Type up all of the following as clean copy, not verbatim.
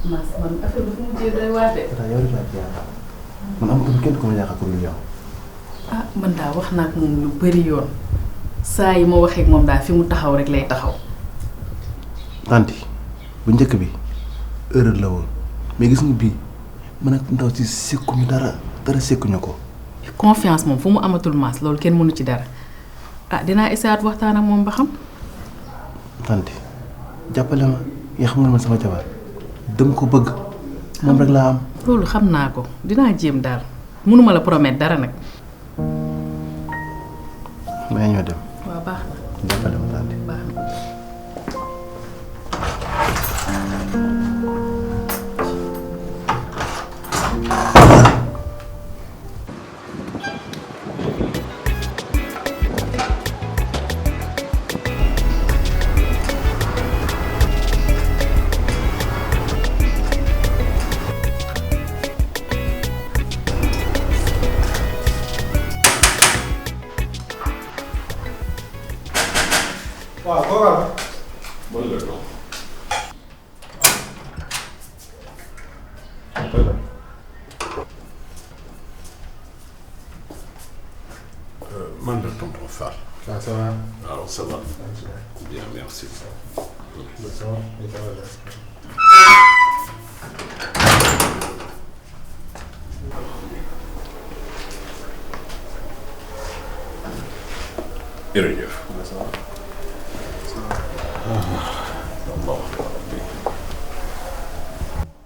man affaire bi fu mu jël day waate. yow rek laa ci yaakaar man amatul kenn ku ma yaakaar pour yow. ah man daal wax naa ak moom lu bari yoon saa yi ma waxee ak moom daal fi mu taxaw rek lay taxaw. tanti bu njëkk bi erreur la woon mais gis nga bii man ak ndaw si sekkuñu dara sekkuñu ko. confiance moom fu mu amatul maas loolu kenn mënu ci dara ah dinaa essayer waxtaan ak moom ba xam. tanti jàppale ma nga xam nga man sama jabar dama ko bëgg moom rek laa am. loolu xam naa ko dinaa jéem daal mënuma la promettre dara nag. mais ñoo dem. waaw baax na. jàppale ma tanti. baax na. waaw kooka la. mën nga toog. man la tonton Fall. Ça va. waaw ça va. bien merci. jërëjëf.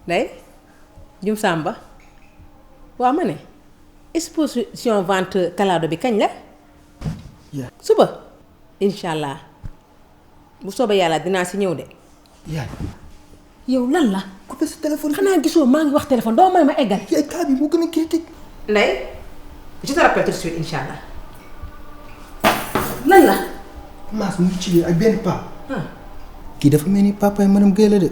Ndeye Jum Samba waaw ma ne exposition vente Kalado bi kañ la. suba incha allah bu soobee yàlla dinaa si ñëw de. yaay. yow lan la. coupé sa téléphone. xanaa gisoo maa ngi wax téléphone doo may ma eggal. yaay cas bi moo gën a critique. Ndeye je te rappelle tout de suite incha allah. lan la. Maas mu ngi ci ak benn paa. ah. kii dafa mel ni papa madame Guèye la de.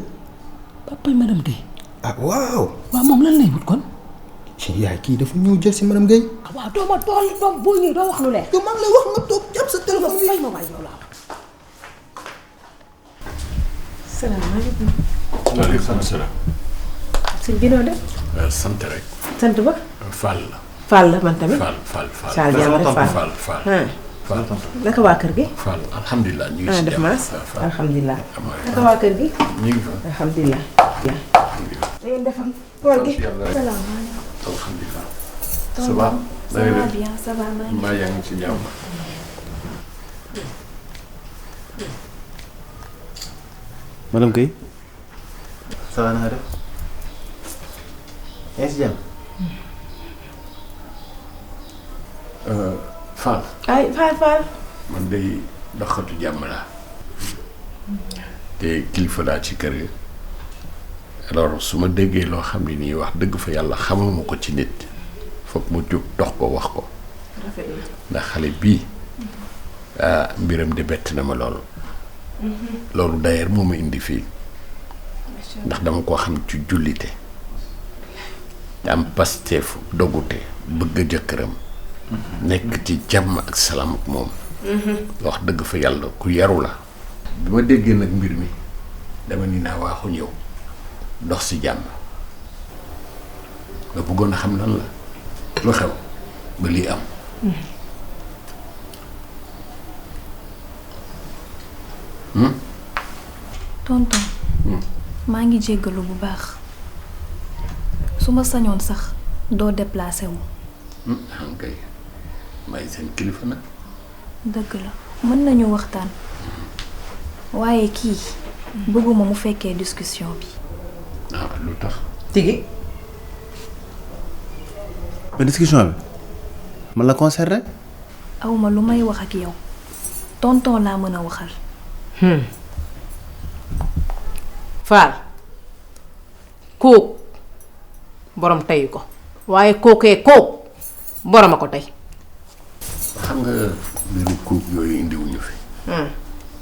papa madame Guèye. ah waaw. waaw moom lan lay wut kon. yaay kii dafa ñëw jël si madame Guèye. waaw doo ma tool doom boo ñëwee doo wax lu leer. yow maa ngi lay wax nga toog jàpp sa téléphone bi. fay ma waay yow laa wax. salaamaaleykum. waaleykum salaam. sëñ bi noo def. sant rek. sant ba. Fall la. Fall la man tamit. Fall. Saal jàmm rek Fall. Fall. naka waa kër gi. Fall alhamdulilah ñu ngi si def jàmm. maas Fall. alhamdulilah. naka waa kër gi. ñu ngi fa. alhamdulilah. da ngeen defal koor gi. salaamaaleykum. alhamdulilah. Ça ça va. ça va bien ça va maa ngi. mbaa yaa ngi ci jàmm. madame Guèye. ça va na nga def. yaa ngi si jàmm. Fall. ay Fall. man day doxatu jàmm laa te kilifa laa ci kër gi alors su ma déggee loo xam ne nii wax dëgg fa yàlla xamuma ko ci nit foog mu jóg dox ko wax ko ndax xale bii mbiram di bett na ma loolu loolu d'ailleurs moo ma indi fii ndax dama koo xam ci jullite te am pasteefu dogute bëgg jëkkëram nekk ci jàmm ak salaam ak moom wax dëgg fa yàlla ku yaru la bi ma déggee nag mbir mi dama ni naa waaxu ñëw dox si jàmm nga bëggoon a xam lan la lu xew ba lii am tonton. maa ngi jéggalu bu baax su ma sañoon sax doo déplacé wu. xam kay may seen kilifa nag dëgg la mën nañu waxtaan waaye kii bëgguma mu fekkee discussion bi. lu tax tigi. mais discussion bi man la concerné. awma lu may wax ak yow tonton laa mën a waxal. Fall kóog borom teyu ko waaye kookee kóog borom a ko tey. xam nga mbiru kuub yooyu indiwuñu fi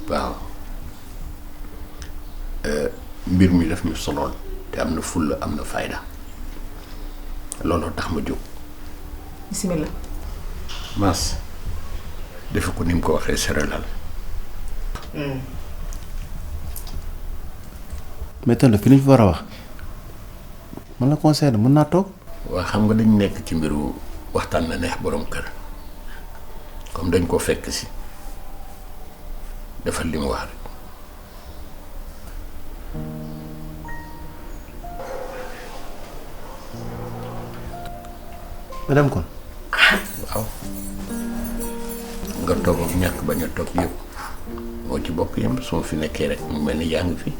waaw mbir mi daf ñu solool te am na fulla am na fayda looloo tax ma jóg bismillah. Mass defe ko ni mu ko waxee serelal mais tontu fi ñu fi war a wax man la conseil mën naa toog. waa xam nga dañ nekk ci mbiru waxtaan na neex borom kër comme dañ ko fekk si defal li mu wax rek. nga dem kon. waaw nga toog ak ñàkk bañ a toog yëpp moo ci bokk yem su ma fi nekkee rek mu mel ni yaa ngi fi.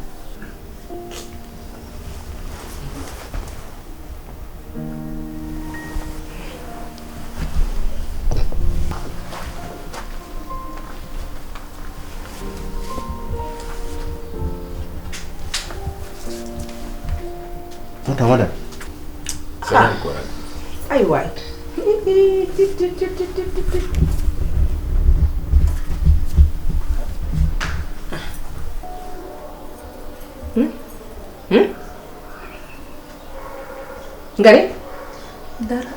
tonton ma dem. seneen ko rek. ay waay nga ne dara.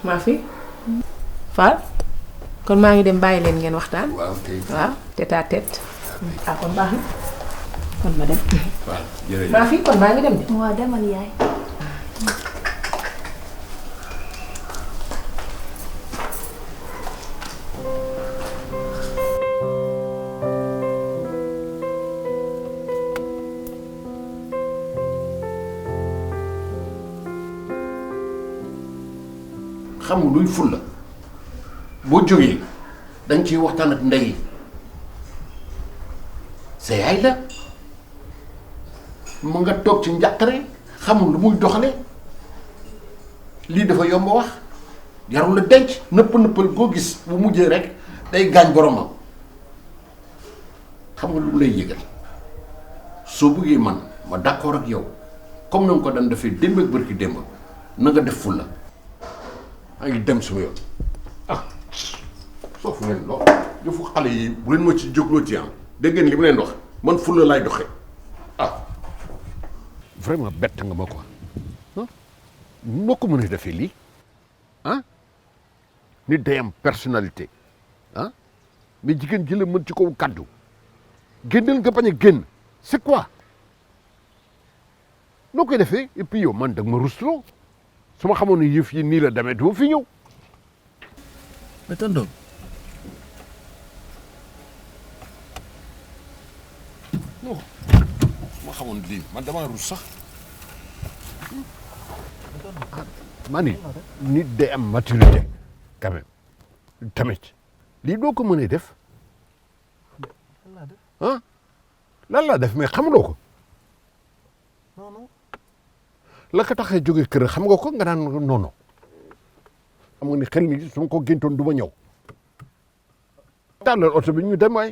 maa fi Fall kon maa ngi dem bàyyi leen ngeen waxtaan. waaw tey waaw tête à tête. ah kon baax na kon ma dem. waaw jërëjëf. maa fi kon maa ngi dem de. waa demal yaay. xam nga luy ful la boo jógee danga ciy waxtaan ak ndey sa yaay la mu nga toog ci njàqare xamul lu muy doxale lii dafa yomb wax jarul la denc nëppal goo gis bu mujjee rek day gaañ boromam xam nga lu mu lay yëgal soo bëggee man ma d'accord ak yow comme na nga ko daan defee démb ak bërki démb na nga def ful la maa ngi dem suma yoon ah soofu ngeen lool jëfu xale yi bu leen ma ci jógloo ci am dégg ngeen li mu leen wax man fulla laay doxee ah vraiment bett nga ma quoi ah moo ko mën a defee lii ah nit day am personnalité ah mais jigéen ji la mën ci kaw kàddu génneel nga bañ a génn c'est quoi noo koy defee et puis yow man da nga ma rusloo su ma xamoon ne yëf yi nii la demee du ma fi ñëw. mais tonton. non ma xamoon lii man damaa rus sax. maa ni nit day am maturité quand même tamit lii doo ko mënee def ah lan laa def mais xamuloo ko. la ko taxee jóge kër xam nga ko nga naan noonu xam nga ni xel mi su ma ko géntoon du ma ñëw tàllal oto bi ñu dem waay.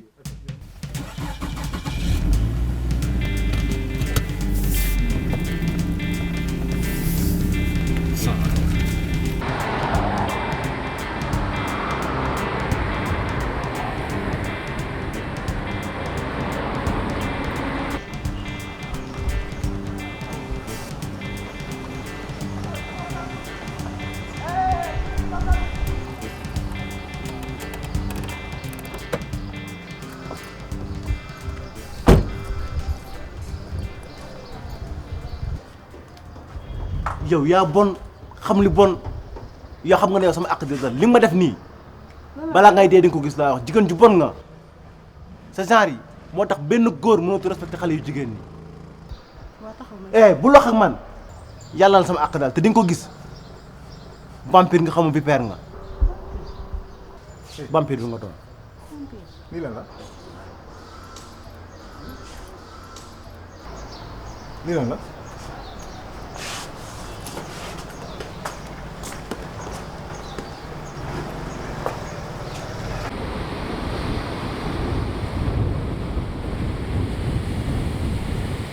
yow yaa bon xam li bon yow xam nga ne yow sama àq di dal li nga ma def nii balaa ngay dee di nga ko gis laa wax jigéen ju bon nga sa genre yi moo tax benn góor mënatu respecté xale yu jigéen ñi. bu lox ak man yàlla na sama àq daal te di nga ko gis vampire nga xamul vipère nga vampire bi nga doon. lii lan la lii lan la.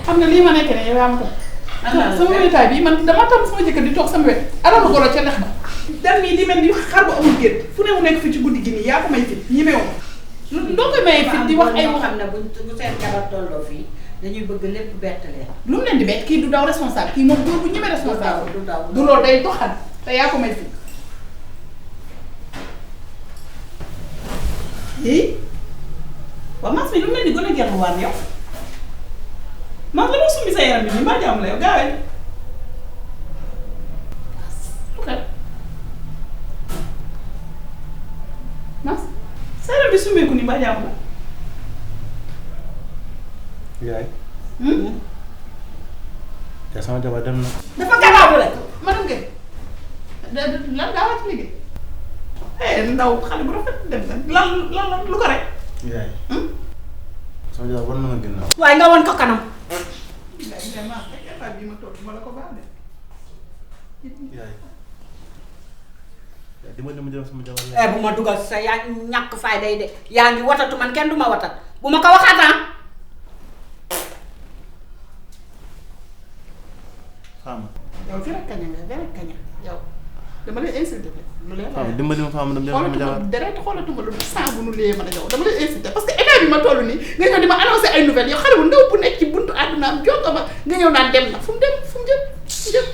xam nga lii ma nekk ne yow yaa ma ko. sama wéetaay bi man dama tam sama jëkkër di toog sama wet alalu golo ca lex ba. dan nii di mel ni xar bu amul génn fu ne mu nekk fi ci guddi gi nii yaa ko may fit ñemewoo doo koy mayee fit di wax ay wax. xam ne bu seen jabar tolloo fii dañuy bëgg lépp bett leen. lu mu leen di bett kii du daw responsable kii moom góor bu ñeme responsable. du daw du loolu day doxal te yaa ko may fit. waaw mas mi lu mel ni gën a gerte waan yow. man la ma summi sa yaram bi nii mbaa jàmm la yow gaawee lu xew mas sa yaram bi summeeku nii mbaa jàmm la yaay ya sama jabar dem na dafa gannaaw la madame Guèye lan daa wàcc liggéey ndaw xale bu rafet dem na lan lu ko rek yaay sama jabar war na ma ginnaaw waaye nga woon ko kanam. bi ma toog ma la ko baax de yaay dimbali ma jël sama jabar bu ma dugal sa yaa ñàkk fayda yi de yaa ngi watatu man kenn du ma watat bu ma ko waxaat Fama yow fi rek kaña nga rek kaña yow dama lay incité lu leen Fama dimbali ma Fama dama jël sama jabar deret xoolatuma lu saa bu nu lee man a yow dama lay incité parce que état bi ma toll nii nga ñëw di ma annoncé ay nouvelles yow xale bu ndaw bu nekk ci buntu àddunaam jonga ma nga ñëw naan dem na fu mu dem fu mu jëm fu mu jëm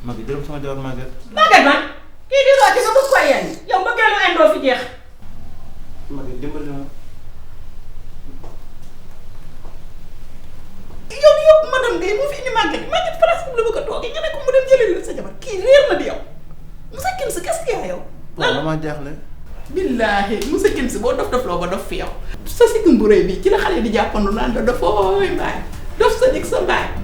Maguette jël sama jabar Maguette man kii di rooti nga bëgg koy yenn yow mbëggeelu indoo fi jeex. Maguette dimbali ma yow di yóbbu madame Guèye moo fi indi Maguette place bu la bëgg a toogee nga ne ko mu dem jëlee la sa jabar kii réer na di yow Moussa Kinsi qu'est-ce qu'il y a yow. waaw damaa jaaxle. billaahi Moussa Kinsi boo dof loo ba dof fi yow. sa sikkim bu rëy bi ci la xale di jàppandu naan la dafooy mbaay dof sa njëg sa mbaay.